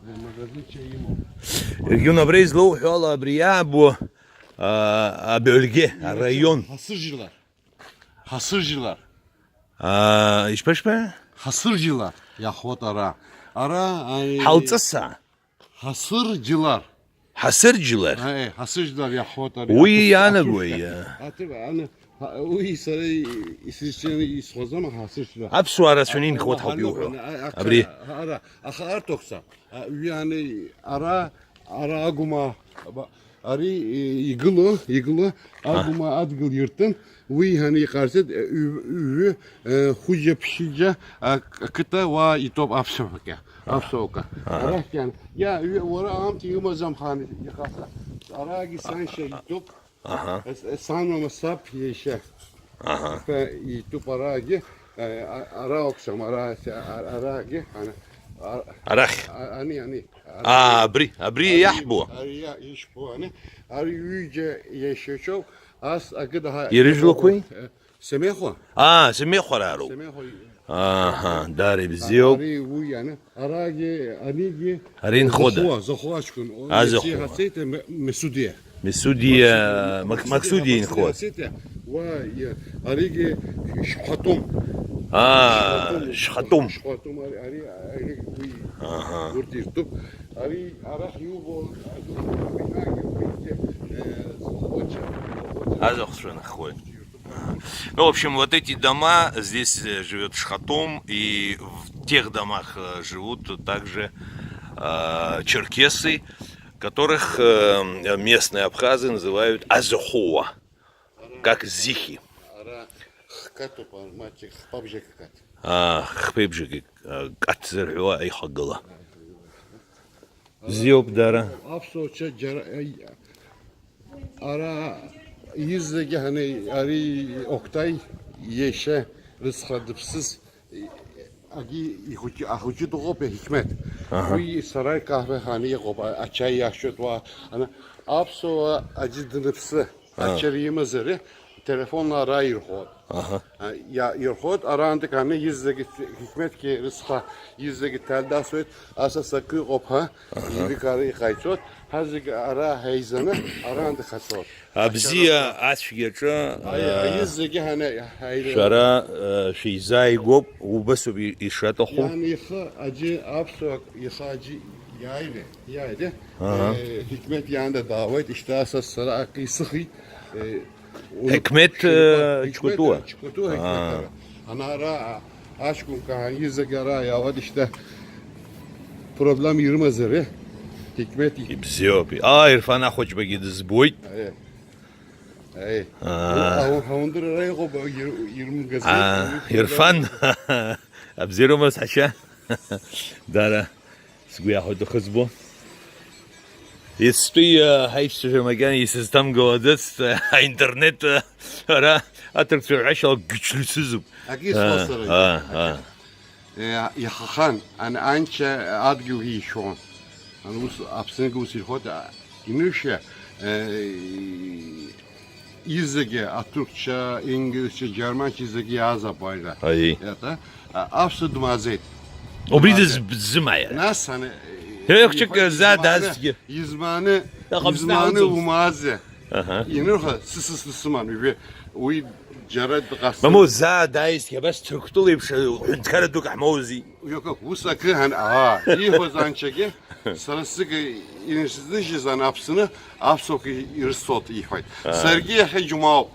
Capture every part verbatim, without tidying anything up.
Магазинча имоуп. Егьун, абра излоуҳәо ала, абри иаабо, а, абаҩргьы, араион. Ҳасыржьлар. Ҳасыржьлар. А, ишԥа, ишԥа? Ҳасыржьлар иаҳуеит ара. Ара, ай, Ҳалҵыса. Ҳасыржьлар. Ҳасыржьлар. Ай, ҳасыржьлар иаҳуеит ара. Уи иаанагои? Аҭыԥ, аны, Ҳа, уи сара исызшаны исҳәаӡом, аха сышьҭра. Аԥсуаа рацәаны инхоит ҳауп иуҳәо. Абри. Ара, аха арҭ охца. Уи ани, ара, ара агума, ари игыло, игыло, агума адгыл иртын, уи ани иҟарҵеит, ҩ-, ҩ-, хәыҷа, ԥшьыџьа, ақыҭа уа итәоуп аԥсуака, аԥсуака. Арахь иан. Иа, уара аамҭа иумаӡам хан иҟаҵа. Арагьы саншьа итәуп. Аҳа. Ес-, ес-, сан мама саб иашьа. Аҳа. Ҳәа итәуп арагьы, э, а-, ара ауп сам, ара, а-, а-, арагьы, ана, а-, Арахь. а-, ани, ани, ара-, Аа, абри, абри ари, иаҳбо. Ари иа-, ишбо, ани, ари ҩыџьа иашьа шоуп, ас акы даҳа-, Ирыжәлақәеи? Э, Семехо? Аа, Семехо раароуп. Семехо. Аҳа, даара ибзиоуп. Ари уи ана, арагьы, анигьы. Ари нхода? Зохуа, Зохуа аҷкәын. А, Зохуа. Иацы иҳацеит, Ме-, Месудиа. Месудиа, Мак-, Максудиа инхоит. Иҳацеит, уа, иа-, аригьы Шхатум. Аа, Шхатум. Шхатум, ари, ари, ари уи. Аҳа. Урҭ иртәуп. Ари арахь иубо, аӡәы, уигьы, э, Зохуача, Зохуача. Азахәцәа нхоит. Ну, в общем, вот эти дома, здесь, э, живёт Шхатум, и в тех домах, э, живут также, э, черкесы, которых, э, местные абхазы называют азхуа, как зихи. Ара хкатоуп, ар-, маҷк хԥабжак акат. А, хԥеибжак, э, кат зырҳәуа аихагыла. Бзиоуп, дара. Аԥсуа ҷа-, ара изегьы ҳаны, ари Октай иашьа рыцҳа дыԥсыз, агьи ихәыҷы, ахәыҷы дыҟоуп, Ҳикмет. Аҳа. Уи сара икафе ҳаны иҟоуп, а-, ачаи иашьоит уа, ана, аԥсуа аӡәы дныԥсы. Аа. Ачара имазар, телефонла ара ирхот. Аҳа. А, иа-, ирхот, араантәи ҳаны изегьы, Ҳикмеҭгьы рыцҳа, изегьы ҭалдасуеит, асас акы ыҟоуп ҳәа, аҳа, изегьы ара иҟаиҵот, ҳазегьы ара ҳаизаны, араантәи ҳацот. Абзиа ацәгьаҿы, аи, аа, изегьы ҳаны, ҳаи-, шәара, э, шәеизааигәоуп, убасоуп и-, ишаҭаху. Иан ихы аӡәы аԥсуак, ихы аӡәы иааины, иааины, аҳа, э, Ҳикмеҭ иаанда даауеит, ишьҭа асас сара акы исыхит, э, Ҳикмеҭ, Ҳикмеҭ, э, Ҷкәытуа? Ҷкәытуа Ҳикмеҭ, аа, ара. Ана ара, а, аҷкәынка изегь ара иаауеит, ишьҭа проблема ирымазар, э? Ҳикмеҭ и- Ибзиоуп. Аа, Ирфан ахәыҷбагьы дызбоит. Аи. Аи. Аа. Ҳа-, ҳаундыр ара иҟоуп, ир-, ирымгазеит. Аа, Ирфан. Абзиарумаз, ҳашьа. Дара. Сгәы иахәеит ухы збо. Иацтәи, э, ҳаишьцәа макьана исызҭамгылаӡацт, э, аинтернет, э, ара аҭырқәцәа рҳәашьала гычлы сызуп. Акы исҳәо сара. Аа, аа. Э, иахахан, ан-, анча адгьыл ишәон. Ан ус, Аԥсынгьы ус ирҳәоит, а, инышәа, э, изегьы, аҭырқәцәа, ингылсцәа, џьарманцәа зегьы иааз абаҩра. Аиеи. Иаҭа, а, аԥсуа дмааӡеит. Убри дмааӡеит. Дыз-, дызмааиа. Нас ан-, Хе, хәҷык иҳәа-, заа измааны, даазҭгьы. Измааны, Иаҟа измааны бзааӡом. Умааӡе. Аҳа. Инырха, сысыс дсыман, уи, уи џьара дҟасҵон. Мамоу, заа дааизҭгьы абас Ҭырқәтәыла еиԥш, ҳәынҭқарра дук ҳмоузи. Иоука, ус акы ҳан, аа, ииҳәоз анцәагьы, сара сзыга инсыжьыз ан Аԥсны, аԥсуақәа ирысҭоит, иҳәеит. Аа. Саргьы иахьа џьумаауп.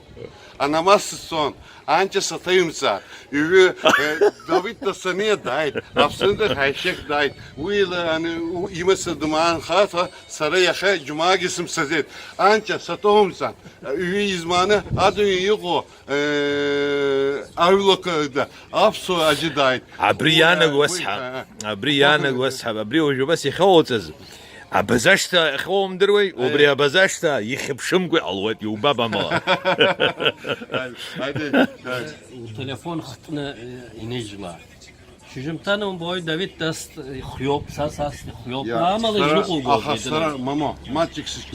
Анамаз сцон, анча саҭаҩымҵа, ҩы, э, Давид Тассаниа дааит, Аԥсны ҳаишьак дааит. Уи ла, ани, у, имаца дмаанхаҭа, сара иахьа џьумаагьы сымцаӡеит. Анча саҭоумҵан, ҩы изманы, адунеи иҟоу, Э, аҩлакы, да, аԥсуа аӡәы дааит. Абри уи, иаанаго уи, уасҳәап. А, а. Абри иаанаго уасҳәап. Абри уажә убас иахьоуҵаз. Абазашҭа ахьоумдыруеи? Аи. Убри абазашҭа ихьыԥшымкәа иҟалоит, иубап амала. Аи, аи, аи. Утелефон хтны, э, иныжьла. Шьыжьымҭан умбои, Давид, дас ихиоуп, са, са схиоуп. Иа, амала сара, изныҟәугоит, аха, егьырҭ. Сара, мамо, маҷк сыч-